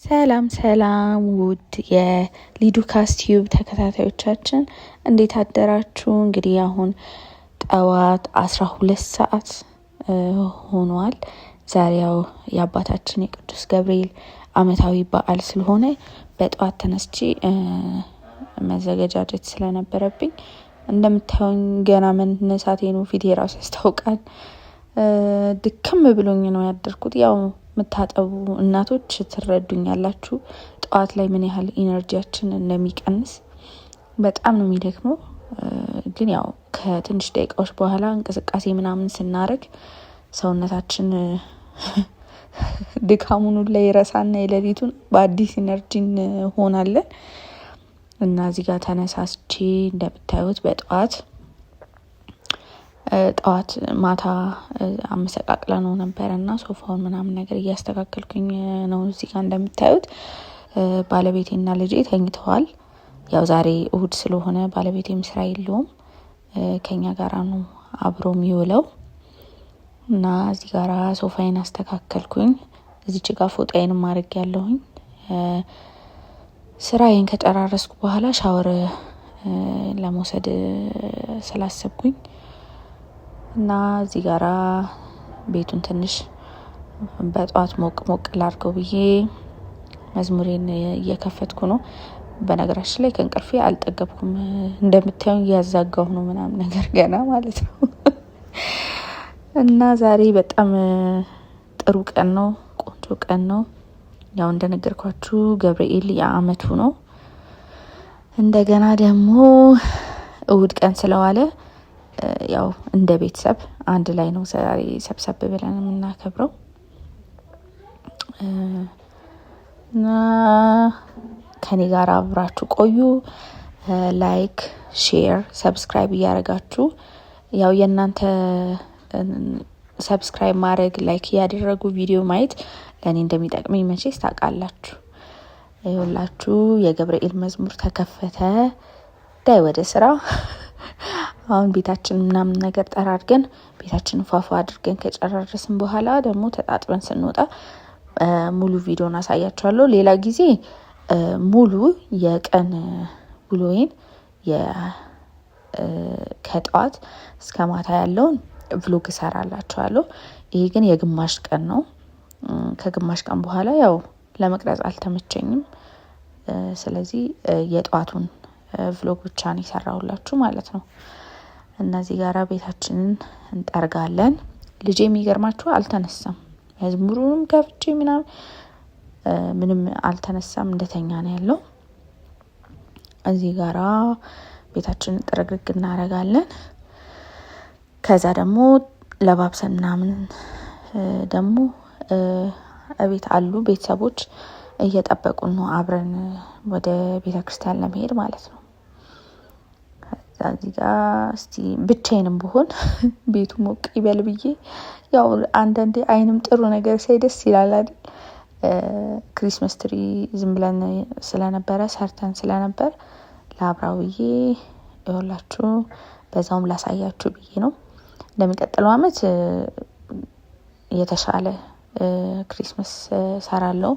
ሰላም ሰላም ውድ የሊዱካስ ቲዩብ ተከታታዮቻችን እንዴት አደራችሁ? እንግዲህ አሁን ጠዋት 12 ሰዓት ሆኗል። ዛሬ ያው የአባታችን የቅዱስ ገብርኤል ዓመታዊ በዓል ስለሆነ በጠዋት ተነስቼ መዘገጃጀት ስለነበረብኝ እንደምታዩኝ ገና መነሳቴ ነው። ፊቴ ራሱ ያስታውቃል። ድክም ብሎኝ ነው ያደርኩት። ያው የምታጠቡ እናቶች ትረዱኛላችሁ፣ ጠዋት ላይ ምን ያህል energy ያችን እንደሚቀንስ በጣም ነው የሚደክመው። ግን ያው ከትንሽ ደቂቃዎች በኋላ እንቅስቃሴ ምናምን ስናደርግ ሰውነታችን ድካሙን ሁላ ይረሳና የሌሊቱን በአዲስ energy እንሆናለን። እና እዚህ ጋር ተነሳስቼ እንደምታዩት በጠዋት ጠዋት ማታ አመሰቃቅለ ነው ነበረ እና ሶፋውን ምናምን ነገር እያስተካከልኩኝ ነው። እዚህ ጋር እንደምታዩት ባለቤቴና ልጄ ተኝተዋል። ያው ዛሬ እሁድ ስለሆነ ባለቤቴም ስራ የለውም፣ ከኛ ጋራ ነው አብሮ የሚውለው እና እዚህ ጋራ ሶፋዬን አስተካከልኩኝ። እዚች ጋር ፎጣዬን ማድረግ ያለሁኝ ስራዬን ከጨራረስኩ በኋላ ሻወር ለመውሰድ ስላሰብኩኝ እና እዚህ ጋራ ቤቱን ትንሽ በጠዋት ሞቅ ሞቅ ላድርገው ብዬ መዝሙሬን እየከፈትኩ ነው። በነገራችን ላይ ከእንቅልፌ አልጠገብኩም። እንደምታዩኝ እያዛጋሁ ነው ምናምን ነገር ገና ማለት ነው። እና ዛሬ በጣም ጥሩ ቀን ነው፣ ቆንጆ ቀን ነው። ያው እንደነገርኳችሁ ገብርኤል የአመቱ ነው። እንደገና ደግሞ እሁድ ቀን ስለዋለ ያው እንደ ቤተሰብ አንድ ላይ ነው ዛሬ ሰብሰብ ብለን የምናከብረው እና ከኔ ጋር አብራችሁ ቆዩ። Like፣ share፣ subscribe እያደረጋችሁ ያው የእናንተ subscribe ማድረግ like እያደረጉ ቪዲዮ ማየት ለእኔ እንደሚጠቅመኝ መቼስ ታውቃላችሁ። ይኸውላችሁ የገብርኤል መዝሙር ተከፈተ። ዳይ ወደ ስራ። አሁን ቤታችን ምናምን ነገር ጠራርገን ቤታችንን ፏፏ አድርገን ከጨራረስን በኋላ ደግሞ ተጣጥበን ስንወጣ ሙሉ ቪዲዮን አሳያችኋለሁ። ሌላ ጊዜ ሙሉ የቀን ውሎዬን ከጠዋት እስከ ማታ ያለውን vlog እሰራላችኋለሁ። ይሄ ግን የግማሽ ቀን ነው። ከግማሽ ቀን በኋላ ያው ለመቅረጽ አልተመቸኝም። ስለዚህ የጠዋቱን vlog ብቻ ነው የሰራሁላችሁ ማለት ነው። እና እዚህ ጋራ ቤታችንን እንጠርጋለን። ልጄ የሚገርማችሁ አልተነሳም። መዝሙሩንም ከፍቼ ምናምን ምንም አልተነሳም፣ እንደተኛ ነው ያለው። እዚህ ጋራ ቤታችንን ጥርግርግ እናረጋለን። ከዛ ደግሞ ለባብሰን ምናምን ደግሞ እቤት አሉ ቤተሰቦች እየጠበቁን ነው፣ አብረን ወደ ቤተ ክርስቲያን ለመሄድ ማለት ነው። ከዛ እዚህ ጋ እስቲ ብቻዬንም ብሆን ቤቱ ሞቅ ይበል ብዬ ያው አንዳንዴ አይንም ጥሩ ነገር ሳይ ደስ ይላል አይደል? Christmas tree ዝም ብለን ስለነበረ ሰርተን ስለነበር ላብራው ብዬ ይኸውላችሁ በዛውም ላሳያችሁ ብዬ ነው። እንደሚቀጥለው አመት የተሻለ Christmas ሰራለው።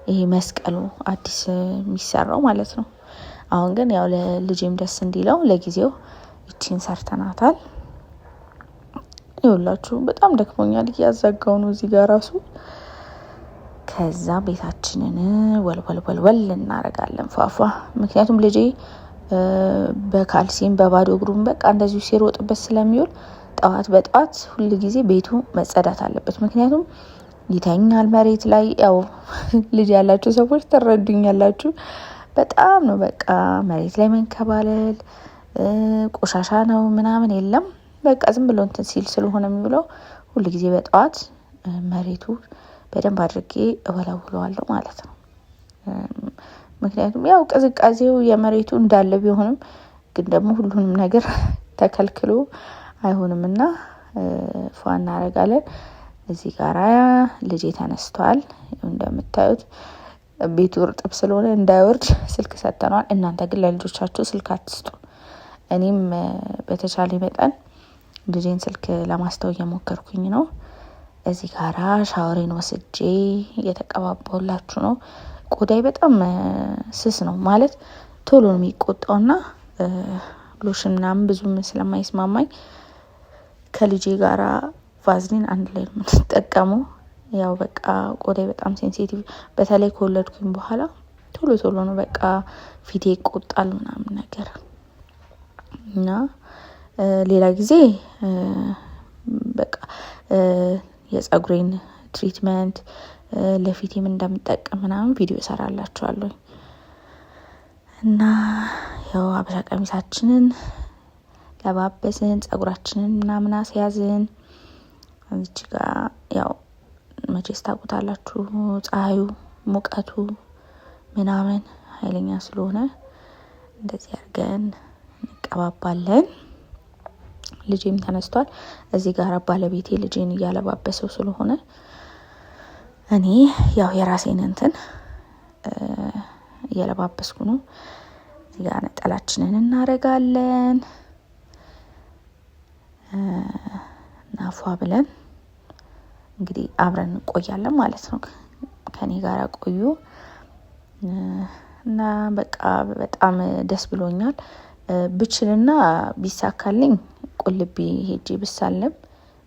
ይሄ መስቀሉ አዲስ የሚሰራው ማለት ነው። አሁን ግን ያው ለልጄም ደስ እንዲለው ለጊዜው ይቺን ሰርተናታል። ይኸውላችሁ በጣም ደክሞኛል፣ እያዛጋው ነው እዚህ ጋር ራሱ። ከዛ ቤታችንን ወልወል ወልወል እናረጋለን ፏፏ። ምክንያቱም ልጄ በካልሲም በባዶ እግሩም በቃ እንደዚሁ ሲሮጥበት ስለሚውል ጠዋት በጠዋት ሁል ጊዜ ቤቱ መጸዳት አለበት። ምክንያቱም ይተኛል መሬት ላይ። ያው ልጅ ያላችሁ ሰዎች ትረዱኛላችሁ። በጣም ነው በቃ መሬት ላይ መንከባለል፣ ቆሻሻ ነው ምናምን የለም። በቃ ዝም ብሎ እንትን ሲል ስለሆነ የሚውለው ሁል ጊዜ በጠዋት መሬቱ በደንብ አድርጌ እወለውለዋለሁ ማለት ነው። ምክንያቱም ያው ቅዝቃዜው የመሬቱ እንዳለ ቢሆንም ግን ደግሞ ሁሉንም ነገር ተከልክሎ አይሆንም እና ፏ እናደርጋለን። እዚህ ጋራ ልጄ ተነስቷል። እንደምታዩት ቤቱ እርጥብ ስለሆነ እንዳይወርድ ስልክ ሰጥተነዋል። እናንተ ግን ለልጆቻችሁ ስልክ አትስጡ። እኔም በተቻለ መጠን ልጄን ስልክ ለማስተው እየሞከርኩኝ ነው። እዚህ ጋራ ሻወሬን ወስጄ እየተቀባባሁላችሁ ነው። ቆዳዬ በጣም ስስ ነው ማለት ቶሎ ነው የሚቆጣውና ሎሽን ምናምን ብዙም ስለማይስማማኝ ከልጄ ጋራ ቫዝሊን አንድ ላይ ነው የምንጠቀመው። ያው በቃ ቆዳዬ በጣም sensitive፣ በተለይ ከወለድኩኝ በኋላ ቶሎ ቶሎ ነው በቃ ፊቴ ይቆጣል ምናምን ነገር እና ሌላ ጊዜ በቃ የጸጉሬን treatment ለፊቴም እንደምጠቀም ምናምን ቪዲዮ እሰራላችኋለሁ። እና ያው ሀበሻ ቀሚሳችንን ለባበስን፣ ጸጉራችንን ምናምን አስያዝን። እዚች ጋ ያው መቼስ ታውቁታላችሁ ፀሐዩ ሙቀቱ ምናምን ኃይለኛ ስለሆነ እንደዚህ አድርገን እንቀባባለን። ልጄም ተነስቷል። እዚህ ጋር ባለቤቴ ልጄን እያለባበሰው ስለሆነ እኔ ያው የራሴን እንትን እየለባበስኩ ነው። እዚህ ጋር ነጠላችንን እናደርጋለን ናፏ ብለን እንግዲህ አብረን እንቆያለን ማለት ነው። ከኔ ጋር ቆዩ እና በቃ በጣም ደስ ብሎኛል። ብችልና ቢሳካልኝ ቁልቢ ሄጄ ብሳለም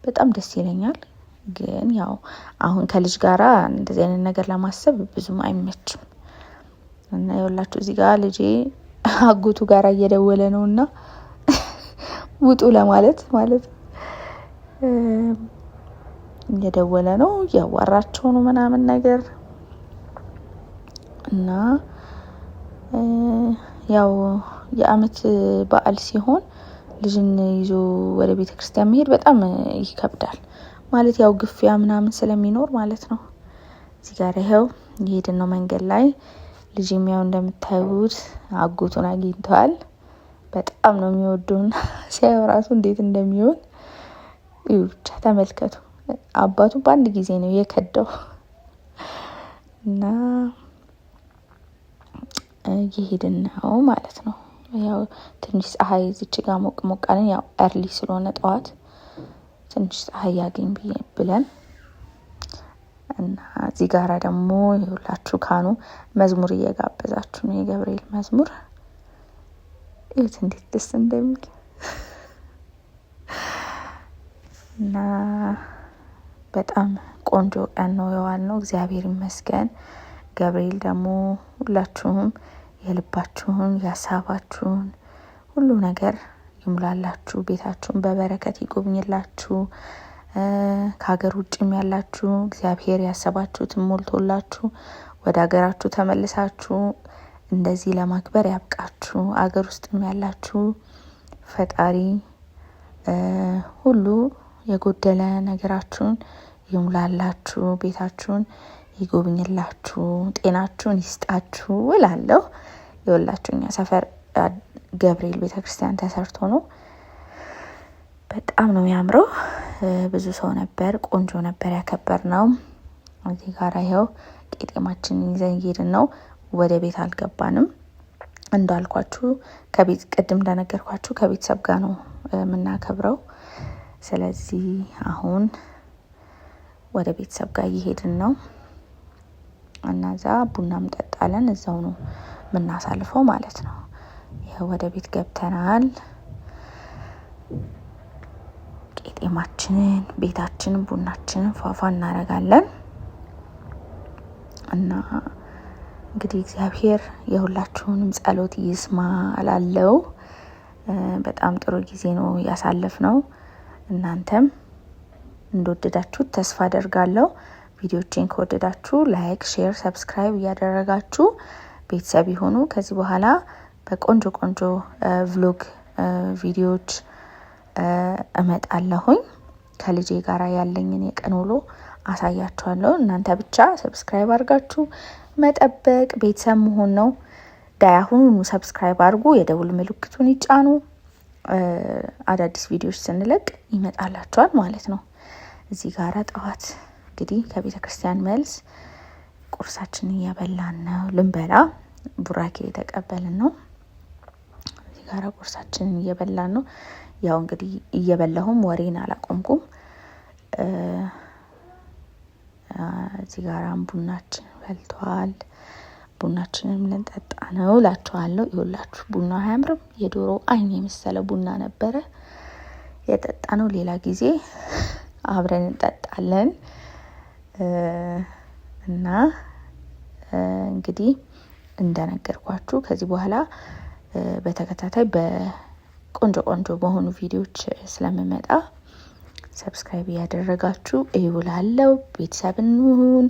በጣም ደስ ይለኛል። ግን ያው አሁን ከልጅ ጋራ እንደዚህ አይነት ነገር ለማሰብ ብዙም አይመችም። እና የወላችሁ እዚህ ጋር ልጄ አጎቱ ጋራ እየደወለ ነው እና ውጡ ለማለት ማለት እየደወለ ነው፣ እያዋራቸው ነው ምናምን ነገር እና ያው የአመት በዓል ሲሆን ልጅን ይዞ ወደ ቤተ ክርስቲያን መሄድ በጣም ይከብዳል። ማለት ያው ግፊያ ምናምን ስለሚኖር ማለት ነው። እዚህ ጋር ይኸው እየሄድን ነው መንገድ ላይ። ልጅም ያው እንደምታዩት አጎቱን አግኝተዋል። በጣም ነው የሚወደውና ሲያየው ራሱ እንዴት እንደሚሆን እዩ ብቻ ተመልከቱ። አባቱ በአንድ ጊዜ ነው የከዳው እና እየሄድን ነው ማለት ነው። ያው ትንሽ ፀሐይ እዚች ጋር ሞቅ ሞቅ አለን። ያው early ስለሆነ ጠዋት ትንሽ ፀሐይ ያገኝ ብለን እና እዚህ ጋራ ደግሞ የሁላችሁ ካኑ መዝሙር እየጋበዛችሁ ነው። የገብርኤል መዝሙር እዩት እንዴት ደስ እንደሚል እና በጣም ቆንጆ ቀን ነው የዋልነው። እግዚአብሔር ይመስገን። ገብርኤል ደግሞ ሁላችሁም የልባችሁን ያሳባችሁን ሁሉ ነገር ይሙላላችሁ፣ ቤታችሁን በበረከት ይጎብኝላችሁ። ከሀገር ውጭም ያላችሁ እግዚአብሔር ያሰባችሁትን ሞልቶላችሁ ወደ ሀገራችሁ ተመልሳችሁ እንደዚህ ለማክበር ያብቃችሁ። አገር ውስጥም ያላችሁ ፈጣሪ ሁሉ የጎደለ ነገራችሁን ይሙላላችሁ፣ ቤታችሁን ይጎብኝላችሁ፣ ጤናችሁን ይስጣችሁ እላለሁ። የወላችሁ እኛ ሰፈር ገብርኤል ቤተክርስቲያን ተሰርቶ ነው። በጣም ነው የሚያምረው። ብዙ ሰው ነበር። ቆንጆ ነበር ያከበር ነው። እዚህ ጋር ይኸው ቄጤማችንን ይዘን እየሄድን ነው። ወደ ቤት አልገባንም። እንዳልኳችሁ ከቤት ቅድም እንደነገርኳችሁ ከቤተሰብ ጋር ነው የምናከብረው። ስለዚህ አሁን ወደ ቤተሰብ ጋር እየሄድን ነው እና እዛ ቡናም ጠጣለን። እዛው ነው የምናሳልፈው ማለት ነው። ይኸው ወደ ቤት ገብተናል። ቄጤማችንን፣ ቤታችንን፣ ቡናችንን ፏፏ እናደርጋለን እና እንግዲህ እግዚአብሔር የሁላችሁንም ጸሎት ይስማ እላለሁ። በጣም ጥሩ ጊዜ ነው ያሳለፍነው። እናንተም እንደወደዳችሁት ተስፋ አደርጋለሁ። ቪዲዮቼን ከወደዳችሁ like፣ share፣ subscribe እያደረጋችሁ ቤተሰብ ይሁኑ። ከዚህ በኋላ በቆንጆ ቆንጆ vlog ቪዲዮዎች እመጣለሁኝ። ከልጄ ጋር ያለኝን የቀን ውሎ አሳያችኋለሁ። እናንተ ብቻ subscribe አድርጋችሁ መጠበቅ ቤተሰብ መሆን ነው። ዳይ አሁኑኑ subscribe አድርጉ፣ የደውል ምልክቱን ይጫኑ። አዳዲስ ቪዲዮዎች ስንለቅ ይመጣላችኋል ማለት ነው። እዚህ ጋራ ጠዋት እንግዲህ ከቤተ ክርስቲያን መልስ ቁርሳችንን እየበላን ነው። ልንበላ ቡራኬ የተቀበልን ነው። እዚህ ጋራ ቁርሳችንን እየበላን ነው። ያው እንግዲህ እየበላሁም ወሬን አላቆምኩም። እዚህ ጋራም ቡናችን ፈልቷል። ቡናችንም ልንጠጣ ነው እላችኋለሁ። ይኸውላችሁ ቡና አያምርም? የዶሮ አይን የመሰለ ቡና ነበረ የጠጣ ነው። ሌላ ጊዜ አብረን እንጠጣለን እና እንግዲህ እንደነገርኳችሁ ከዚህ በኋላ በተከታታይ በቆንጆ ቆንጆ በሆኑ ቪዲዮዎች ስለምመጣ subscribe እያደረጋችሁ እውላለሁ። ቤተሰብ እንሁን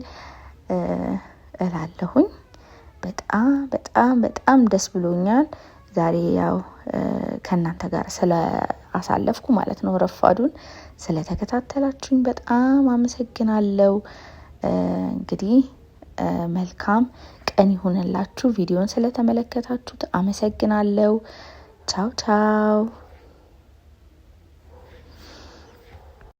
እላለሁኝ። በጣም በጣም በጣም ደስ ብሎኛል። ዛሬ ያው ከእናንተ ጋር ስለ አሳለፍኩ ማለት ነው። ረፋዱን ስለተከታተላችሁኝ በጣም አመሰግናለሁ። እንግዲህ መልካም ቀን ይሁንላችሁ። ቪዲዮን ስለተመለከታችሁት አመሰግናለሁ። ቻው ቻው።